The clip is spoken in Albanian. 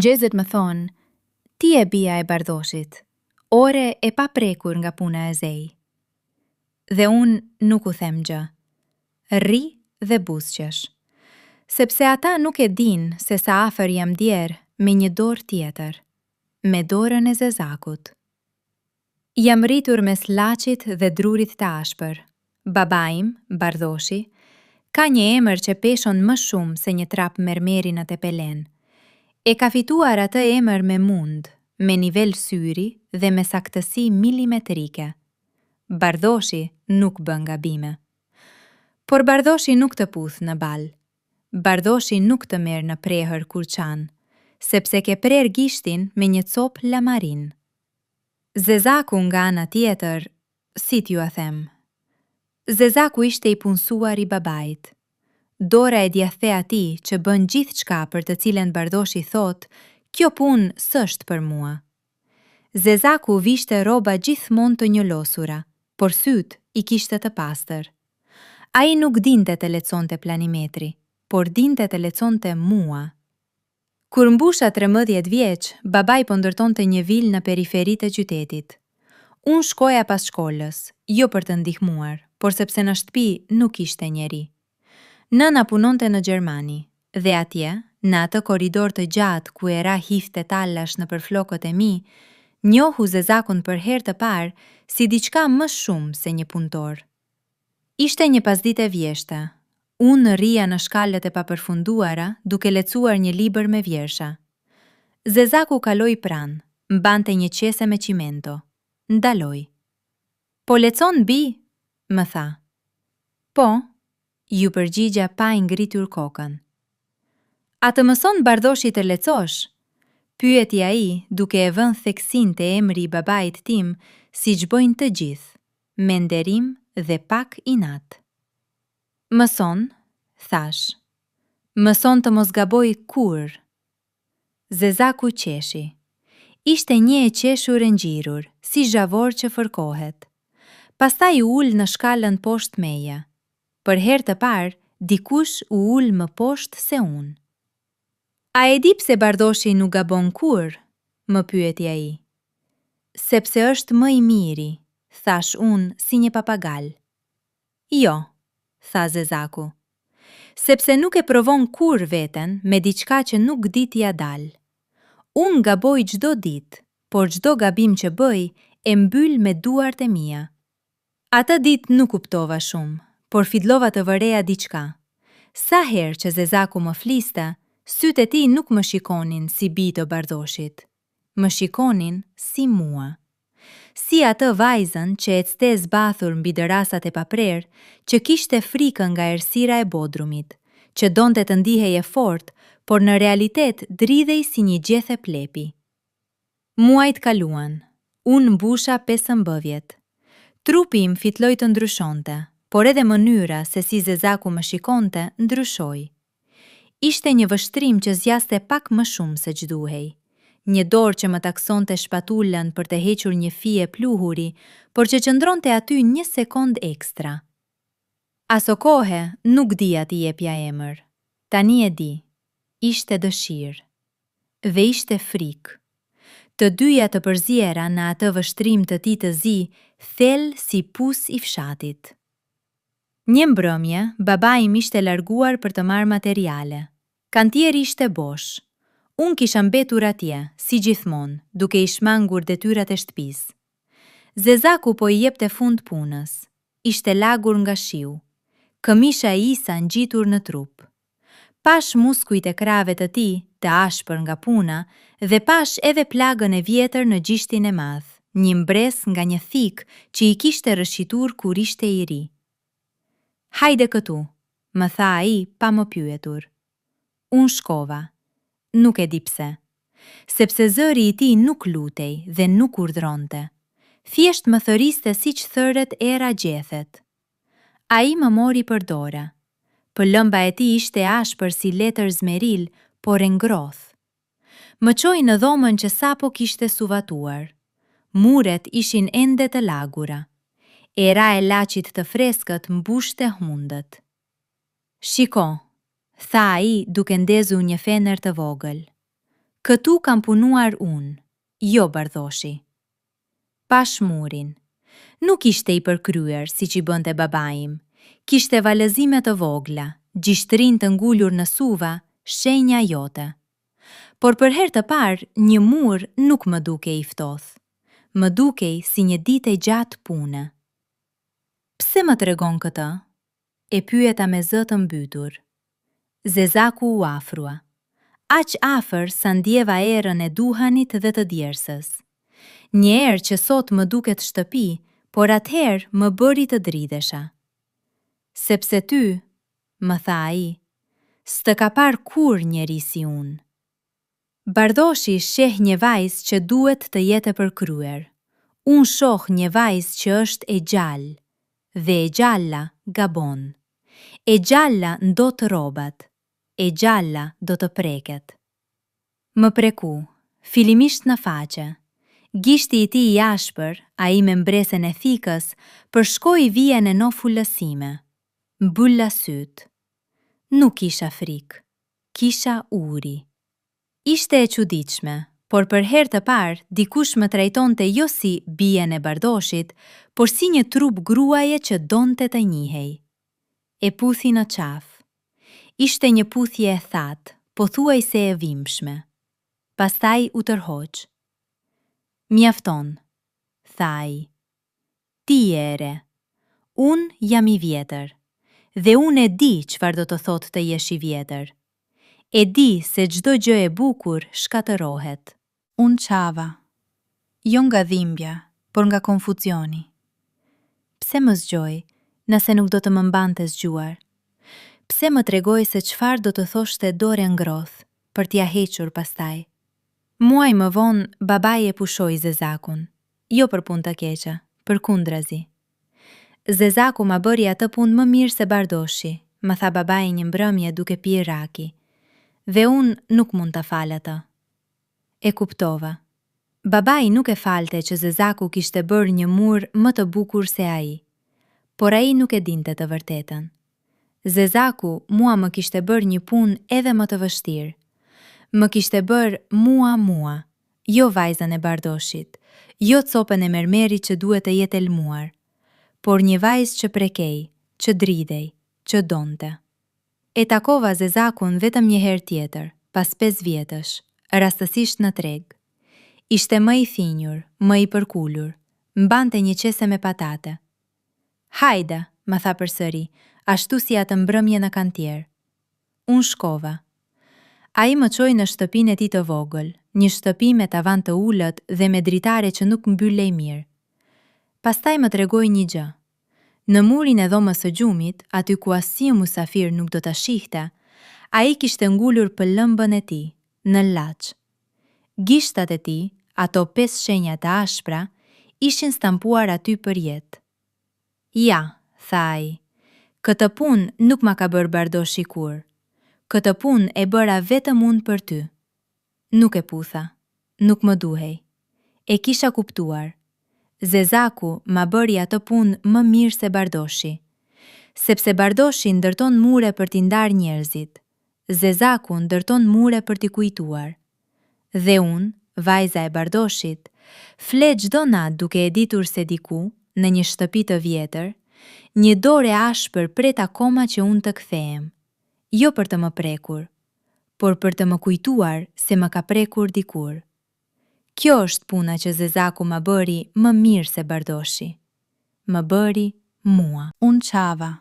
Njerëzit më thonë, ti je bija e Bardhoshit, ore e paprekur nga puna e zej. Dhe unë nuk u them gjë. Rri dhe buzëqesh. Sepse ata nuk e dinë se sa afër jam ndjerë me një dorë tjetër. Me dorën e Zezakut. Jam rritur mes llaçit dhe drurit të ashpër. Babai im, Bardhoshi, ka një emër që peshon më shumë se një trap mermeri në Tepelenë. E ka fituar atë emër me mund, me nivel syri dhe me saktësi milimetrike. Bardhoshi nuk bën gabime. Por Bardhoshi nuk të puth në ballë. Bardhoshi nuk të merr në prehër kur qan, sepse ke prerë gishtin me një copë lamarinë. Zezaku nga ana tjetër, si t'jua them. Zezaku ishte i punësuar i babait. Dora e djathtë e atij që bën gjithçka për të cilën Bardhoshi thotë, kjo punë s'është për mua. Zezaku vishte rroba gjithmonë të njollosura, por sytë i kishte të pastër. Ai nuk dinte të leconte planimetri, por dinte të leconte mua. Kur mbusha 13 vjeç, babai po ndërtonte një vilë në periferi të qytetit. Unë shkoja pas shkollës, jo për të ndihmuar, por sepse në shtëpi nuk ishte njeri. Nëna punonte në Gjermani, dhe atje, në atë korridor të gjatë ku era hidhte tallash nëpër flokët e mi, njohu Zezakun për herë të parë si diçka më shumë se një punëtor. Ishte një pasdite vjeshte. Unë rrija në shkallët e papërfunduara duke lexuar një libër me vjersha. Zezaku kaloi pranë, mbante një qese me çimento. Ndaloi. Po lecon bijë? më tha. Po, iu përgjigja pa e ngritur kokën. A të mëson Bardhoshi të lecosh? pyeti ai duke e vënë theksin te emri i babait tim siç bëjnë të gjithë. Me nderim dhe pak inat. Mëson, thashë. Mëson të mos gaboj kurrë. Zezaku qeshi. Ishte një e qeshur e ngjirur, si zhavor që fërkohet. Pastaj u ul në shkallën poshtë meje. Për herë të parë, dikush u ul më poshtë se unë. A e di pse Bardhoshi nuk gabon kurrë? më pyeti ai. Sepse është më i miri, thashë unë si një papagall. Jo, tha Zezaku. Sepse nuk e provon kurrë veten me diçka që nuk di t'ia dalë. Unë gaboj çdo ditë, por çdo gabim që bëj e mbyll me duart e mia. Atë ditë nuk kuptova shumë, por fillova të vëreja diçka. Sa herë që Zezaku më fliste, sytë e tij nuk më shikonin si bijë të Bardhoshit. Më shikonin si mua. Si atë vajzën që ecte zbathur mbi dërrasat e paprerë, që kishte frikë nga errësira e bodrumit, që donte të ndihej e fortë, por në realitet dridhej si një gjethe plepi. Muajt kaluan. Unë mbusha 15. Trupi im filloi të ndryshonte, por edhe mënyra se si Zezaku më shikonte ndryshoi. Ishte një vështrim që zgjaste pak më shumë se ç'duhej. Një dorë që më taksonte shpatullën për të hequr një fije pluhuri, por që qëndronte aty një sekondë ekstra. Asokohe nuk dija t'i jepja emër. Tani e di. Ishte dëshirë. Dhe ishte frikë. Të dyja të përziera në atë vështrim të tij të zi, thellë si pus i fshatit. Një mbrëmje, babai im ishte larguar për të marrë materiale. Kantieri ishte bosh. Unë kisha mbetur atje, si gjithmonë, duke i shmangur detyrat e shtëpisë. Zezaku po i jepte fund punës. Ishte lagur nga shiu. Këmisha e isa ngjitur në trup. Pashë muskujt e krahëve të tij, të ashpër nga puna, dhe pashë edhe plagën e vjetër në gishtin e madh, një mbresë nga një thikë që i kishte rrëshqitur kur ishte i ri. Hajde këtu, më tha ai pa më pyetur. Unë shkova. Nuk e di pse. Sepse zëri i tij nuk lutej dhe nuk urdhëronte. Thjesht më thërriste siç thërret era gjethet. Ai më mori për dore. Pëllëmba e tij ishte e ashpër si letër zmeril, por e ngrohtë. Më çoi në dhomën që sapo kishte suvatuar. Muret ishin ende të lagura. Era e llaçit të freskët mbushte hundët. Shiko, tha ai duke ndezur një fener të vogël. Këtu kam punuar unë, jo Bardhoshi. Pashë murin. Nuk ishte i përkryer, siç i bënte babai im. Kishte valëzime të vogla, gishtërinj të ngulur në suva, shenja jote. Por për herë të parë, një mur nuk më dukej i ftohtë. Më dukej si një ditë e gjatë pune. Pse më tregon këtë? E pyeta me zë të mbytur. Zezaku u afrua. Aq afër sa ndjeva erën e duhanit dhe të djersës. Një erë që sot më duket shtëpi, por atëherë më bëri të dridhesha. Sepse ty, më tha ai, s'të ka parë kurrë njeri si unë. Bardhoshi sheh një vajzë që duhet të jetë e përkryer. Unë shoh një vajzë që është e gjallë. Dhe e gjalla gabon. E gjalla ndot rrobat. E gjalla do të preket. Më preku, fillimisht në faqe. Gishti i tij i ashpër, ai me mbresën e thikës, përshkoi vijën e nofullës sime. Mbylla sytë. Nuk kisha frikë. Kisha uri. Ishte e çuditshme, por për herë të parë dikush më trajtonte jo si bijën e Bardhoshit, por si një trup gruaje që donte të njihej. E puthi në qafë. Ishte një puthje e thatë, pothuajse e dhimbshme. Pastaj u tërhoq. Mjafton, tha ai. Ti je e re. Unë jam i vjetër. Dhe unë e di çfarë do të thotë të jesh i vjetër. E di se çdo gjë e bukur shkatërrohet. Unë qava. Jo nga dhimbja, por nga konfuzioni. Pse më zgjoi, nëse nuk do të më mbante zgjuar? Pse më tregoi se çfarë do të thoshte dorë e ngrohtë, për t'ia hequr pastaj? Muaj më vonë, babai e pushoi Zezakun. Jo për punë të keqe, përkundrazi. Zezaku ma bëri atë punë më mirë se Bardhoshi, më tha babai një mbrëmje duke pirë raki. Dhe unë nuk mund ta fal atë. E kuptova. Babai nuk e falte që Zezaku kishte bërë një mur më të bukur se ai. Por ai nuk e dinte të vërtetën. Zezaku mua më kishte bërë një punë edhe më të vështirë. Më kishte bërë mua mua, jo vajzën e Bardhoshit, jo copën e mermerit që duhet të jetë e lmuar, por një vajzë që prekej, që dridhej, që donte. E takova Zezakun vetëm një herë tjetër, pas pesë vjetësh, rastësisht në treg. Ishte më i thinjur, më i përkulur, mbante një qese me patate. Hajde, më tha përsëri, ashtu si atë mbrëmje në kantier. Unë shkova. Ai më çoi në shtëpinë e tij të vogël, një shtëpi me tavan të ulët dhe me dritare që nuk mbyllej mirë. Pastaj më tregoi një gjë. Në murin e dhomës së gjumit, aty ku asnjë mysafir nuk do ta shihte, ai kishte ngulur pëllëmbën e tij, në llaç. Gishtat e tij, ato pesë shenja të ashpra, ishin stampuar aty përjetë. Ja, tha ai, këtë punë nuk ma ka bërë Bardhoshi kurrë. Këtë punë e bëra vetëm unë për ty. Nuk e putha. Nuk më duhej. E kisha kuptuar. Zezaku ma bëri atë punë më mirë se Bardhoshi. Sepse Bardhoshi ndërton mure për t'i ndarë njerëzit, Zezaku ndërton mure për t'i kujtuar. Dhe unë, vajza e Bardhoshit, fle çdo natë duke e ditur se diku, në një shtëpi të vjetër, një dorë e ashpër pret akoma që unë të kthehem. Jo për të më prekur, por për të më kujtuar se më ka prekur dikur. Kjo është puna që Zezaku ma bëri më mirë se Bardhoshi. Më bëri mua. Unë qava.